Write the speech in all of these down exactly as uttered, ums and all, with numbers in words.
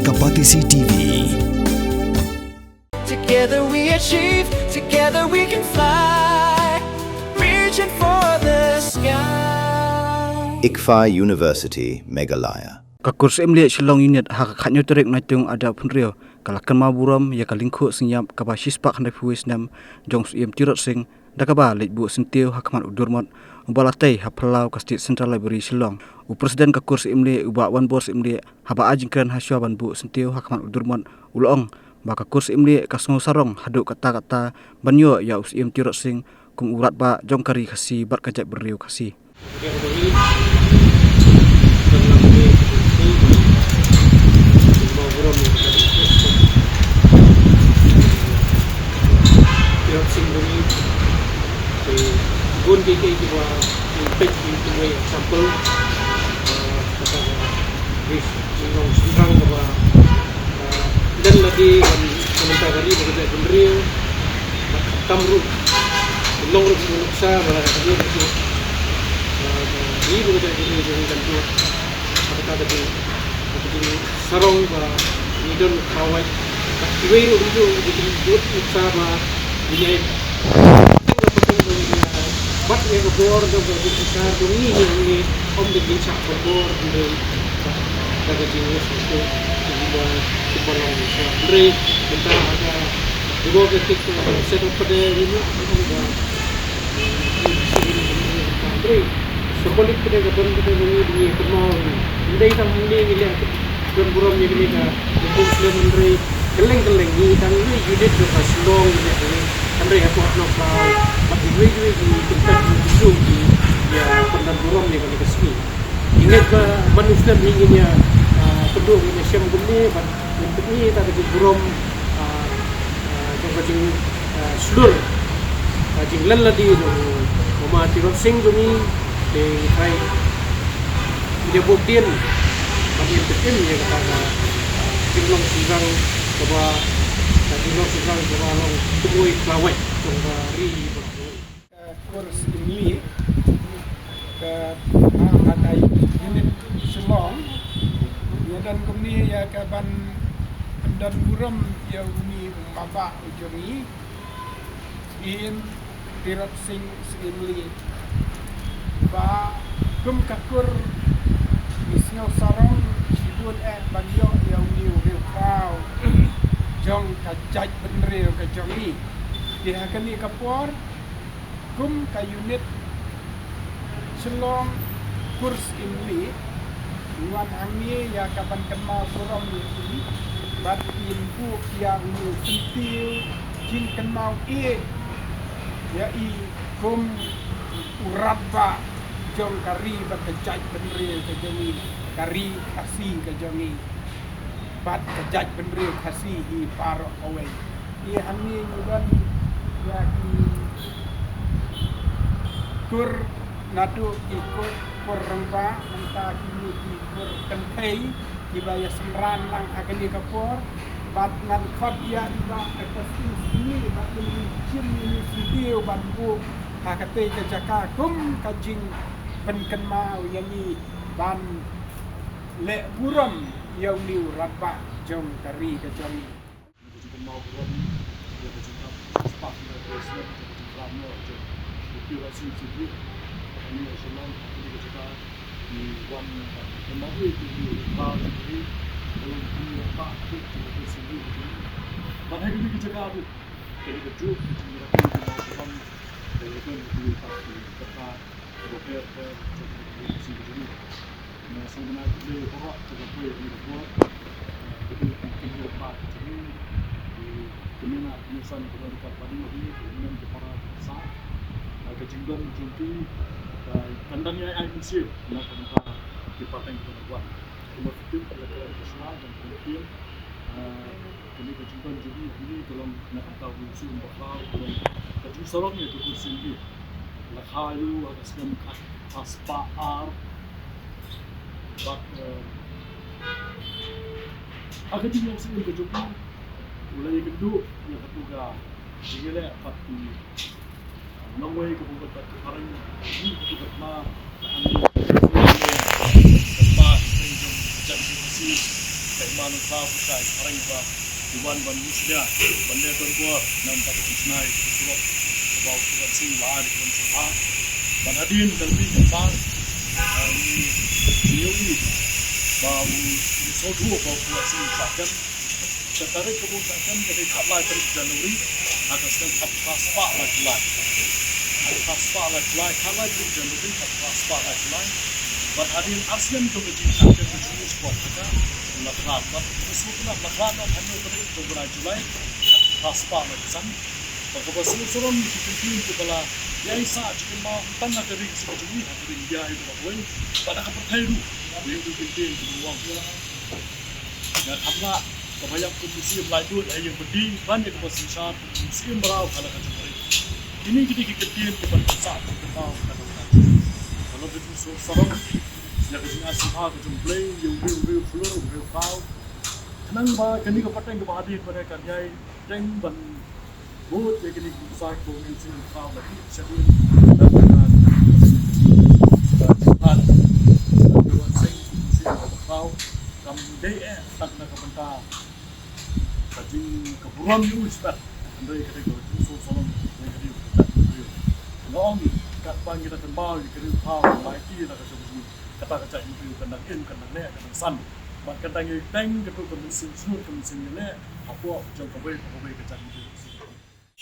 Ka Batesi T V. Together we achieve, together we can fly, reaching for the sky. ICFAI University, Meghalaya. Ka Kur Syiemlieh Shillong Unit ha ka khatñiew tarik Naitung ar hajar arphew hynriew ka la kynmaw burom ïa ka lyngkhuh synñiap kaba shispah khyndai phew snem jong u Syiem Tirot Sing, da kaba leit buh syntiew ha khmat u Durmot uba la tei ha phyllaw ka State Central Library Shillong. U President ka Kur Syiemlieh u Bah Wanbor Syiemlieh haba ai jingkren hashwa ban buh syntiew ha khmat u Durmot u la ong ba ka Kur Syiemlieh ka sngew sarong haduh katta katta ban ïoh ïa u Syiem Tirot Sing kum u radbah jong ka ri Khasi bad ka jaitbynriew Khasi. Bun kiei kiei kiba ngi peit, ngi peit example, eh, kata ka ri Shillong Sumrang kaba, eh, leh lade ban, ban mynta ka ri bad ka jaitbynriew, bad tam ruh, long ruh u nuksa ba la ka ri, eh, ri bad ka jaitbynriew jong ngi kan duh. Kata ka dei, kata ka dei sarong ba ngi don khawai. Bad kiwei ruh ki ju, ki ju, ki ju sa ba ngi ïai. Bad ïa ka bor da ka bor ka bor da ngi, ngi, ngi, ym da ngi sa ka bor da ka jingïasyllok ki ba, ki ba long sa. Hynrei mynta ka bor ka tik set up pada ngi, ngi, ngi, ngi, ngi, ngi, ngi, ngi, ngi, Symbolik ka dei ka don ka dei ngi, ngi kynmaw. Ym dei tang hangne ngi leh don burom ïa kane ka, ka kum snem, hynrei kylleng kylleng ngi tang ngi unit jong ka Shillong ngi leh ngi. Hynrei ha ka North Bad iwei iwei ngi kyntait ngi kynjung ngi ïa pyndan burom ïa kane ka sngi. Ngi ngeit ba man u snem ngi ngin ïa, ah, pynduh ngi ïa shem kumne bad Ngi pyni ïa ka jingburom, ah, ah, jong ka jing, ah, shlur, ka jingleh lade jong u Mama Tirot Sing jong ngi, te ngi trai ngi dei bok dien ban ïa pynim ïa kata ka, ah, jinglong singkrang kaba, ka jinglong singkrang kaba long kawei ka lawei jong ka ri bad ka Ka Kur Syiemlieh ka, ah, ha ka unit Shillong. Ïa don kumne ïa ka ban pyndon burom ïa une u mama u jong ngi, Syiem Tirot Sing Syiemlieh. Ba kum ka kur ngi sngew sarong shibun eh ban ïoh ïa une u riewkhraw jong ka jaitbynriew ka jong ngi. Te ha kane ka por, kum ka unit Shillong Kur Syiemlieh, ngi wan hangne ïa ka ban kynmaw burom ïa i, bad ngin buh ïa une u syntiew jingkynmaw ïa i kum u radbah jong ka ri bad ka jaitbynriew ka jong ngi, ka ri Khasi ka jong ngi. Bad ka jaitbynriew Khasi hi baroh kawei. Te hangne ngi don ïa ki kur naduh ki kur, kur rangbah, nangta kine ki kur kynthei kiba ïa synran lang ha kane ka por. Bad ngan khot ïa i Bah Augustine Syiemlieh bad kin ïa shim ïa i syntiew ban buh ha katei ka jaka kum ka jingpynkynmaw ïa ngi ban leh burom ïa une u radbah jong ka ri ka jong ngi. Kane ka jingdon jong ngi hangne ka long na ka bynta u Mynsiem Bakla, ka long ka jingsarong ïa ka Kur Syiemlieh. La kha ïa u ha ka snem khat spah ar. Bad, eh, ha ka jingïaseng ka jong u, u la ïakynduh ïa katu ka jingïaleh bad ki nongwei ka bynta ka phareng, ka bynta ka ma, ka hangne ka pa ka jong ka jong si. Iman u Khlaw u shah phareng ba i wan ban ïuh shnia ban leh don bor na ka bynta ka jingshna ïa ka surok kaba u Khun Sing u la ai da ka dohnud sngewbha. Bad hadien ka la mih ka sar, ngi ïohi ba u sngewthuh ba u Khun Sing u shah kem. Ka tarik kaba u shah kem ka dei khatlai tarik January ha ka snem khatphra spah laiphew lai. Khatphra spah laiphew lai, khatlai tarik January khatphra spah laiphew lai. Bad hadien arsien jong ka jingshah kem ka jong u spah ha ka la khlad bad u sngewtynnat la khlad noh ha ka tarik jong u bnai July khatphra spah laiphew san. Bad kaba sngewsarong ïa ki kyntien kiba la ïaisah jingkynmaw tang ha ka ri ka jong ngi ha ka ri India ïa ka bad ha ka pyrthei ruh. Ïa ki kyntien kiba wan ïa ka kham lah kaba ïap kum u Syiem laitluid ha ïing bad ïing ban ïa kaba synshar kum u Syiem Mraw ha la ka jong ka ri. Kine ki dei ki kyntien kiba pynsah jingkynmaw ha ka bynta. Ka long ka jingsngewsarong ïa ka jingai sngewbha ka jong U Blei ïa u briew, u briew shlur, u briew khlaw. Khnang ba kane ka pateng kaba hadien ba kan ïai teng ban bud ïa kine ki nuksa kiba u Mynsiem Mraw u la ïoh shadien na ka jingpynbeit u Mynsiem Mraw. Kam dei eh tang na ka bynta ka jing ka burom ïa u shisha, hynrei ka dei ka jingsngewsarong, ka dei ka dei ka dei. Nga ong katba ngi da kynmaw ïa ka dei ka dei ka dei ka jong ngi, kata ka jaitbynriew kan dang im, kan dang neh, kan dang san. Bad kan dang ïa teng kato ka mynsiem shnur, ka mynsiem ïaleh hapoh jong kawei pa kawei ka jaitbynriew.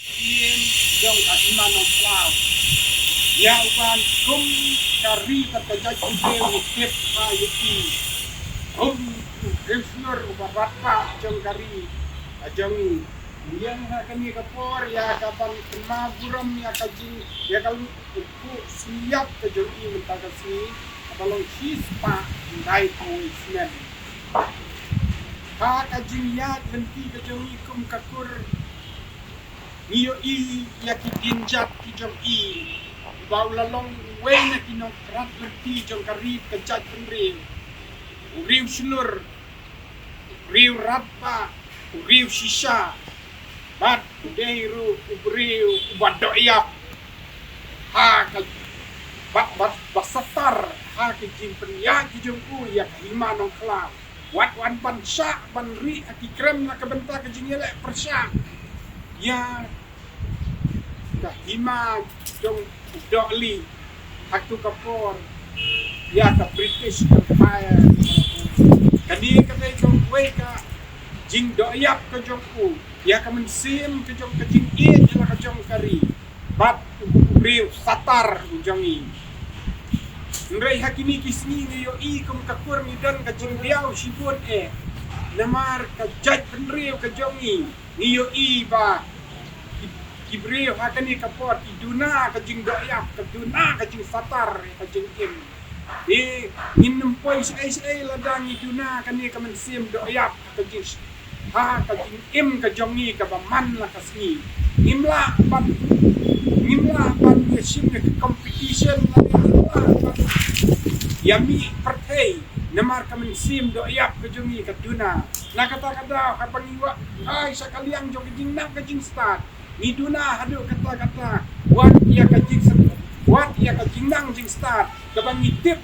Ïa jong ka Hima Nongkhlaw, ïa u ban kum ka ri bad ka jaitbynriew ngi tip ha ïa ki kum u briew shnur uba radbah jong ka ri ka jong ngi. Ïa ha kane ka por ïa ka ban kynmaw burom ïa ka jing ïa ka u kpu sngewïap ka jong i mynta ka sngi kaba long shispah khyndai phew wei snem. Ha ka jingïaid lynti ka jong i kum ka kur, ngi ïohi ïa ki dienjat ki jong i ba u la long uwei na ki nongkrat lynti jong ka ri ka jaitbynriew. U riew shlur, u riew radbah, u riew shisha, bad u dei ruh u briew uba doh ïap ha ka ba, ba, ba satar ha ka jingpynïaid ka jong u ïa ka Hima Nongkhlaw. Wat wan ban shah ban rieh ha ki krem na ka bynta ka jingïaleh pyrshah ïa ka hima jong u Dohlieh. Ha kato ka por ïa ka British Empire. Kane ka dei kawei ka jingdoh ïap ka jong u ïa ka mynsiem ka jong ka jingïeit ïa la ka jong ka ri bad u briew satar u jong i. Hynrei ha kine ki sngi ngi ïohi kum ka kur ngi don ka jingdiaw shibun eh. Namar ka jaitbynriew ka jong i ngi ïohi ba ki, ki briew ha kane ka por ki duna ka jingdoh ïap, ka duna ka jingsatar, ka jingim. Te ngin ym poi shaei shaei lada ngi duna kane ka mynsiem doh ïap ka jing ha ka jingim ka jong ngi kaba man la ka sngi. Ngim lah ban, ngim lah ban ïa shim ïa ka competition lane ngim lah ban ïa mih pyrthei namar ka mynsiem doh ïap ka jong ngi ka duna. Na kata ka daw haba ngi wad ai sha ka liang jong ka jingnang ka jingstad, ngi duna haduh katta katta wat ïa ka jingstad, wat ïa ka jingnang jingstad kaba ngi tip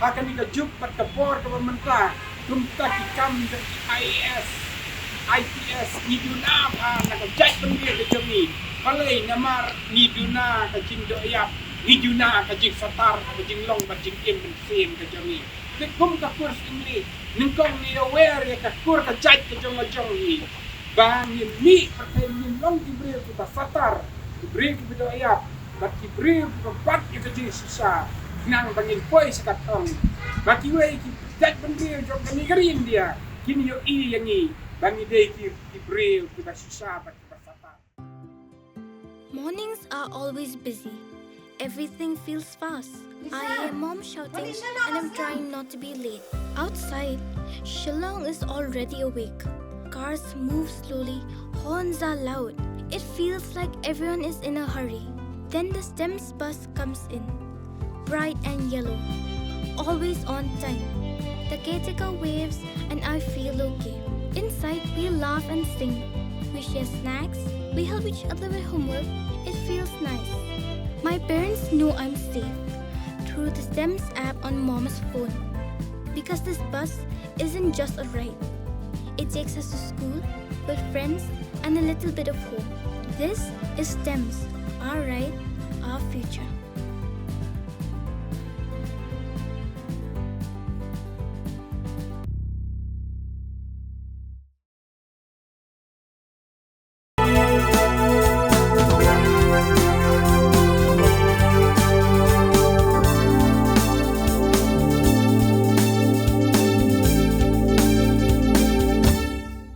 ha kane ka juk bad ka por kaba mynta. Kumta ki kam jong ki I A S, I P S ngi duna bha na ka jaitbynriew ka jong ngi. Balei? Namar ngi duna ka jingdoh ïap, ngi duna ka jingsatar, ka jinglong bad jingim mynsiem ka jong ngi. Te kum ka kur Syiemlieh nyngkong ngi aware ïa ka kur ka jait ka jong la jong ngi. Ba ngin mih pyrthei ngin long ki briew kiba satar, ki briew kiba doh ïap bad ki briew kiba bat ïa ka jingshisha. Khnang ba ngin poi sha ka thong ba kiwei ki jaitbynriew jong kane ka ri India kin ïohi ïa ngi ba ngi dei ki, ki briew kiba shisha bad kiba satar. Mornings are always busy. Everything feels fast. I hear mom shouting and I'm trying not to be late. Outside, Shillong is already awake. Cars move slowly, horns are loud. It feels like everyone is in a hurry. Then the STEMS bus comes in. Bright and yellow. Always on time. The caretaker waves and I feel okay. Inside, we laugh and sing. We share snacks. We help each other with homework. It feels nice. My parents know I'm safe through the STEMS app on mom's phone. Because this bus isn't just a ride. It takes us to school, with friends, and a little bit of hope. This is STEMS, our right, our future.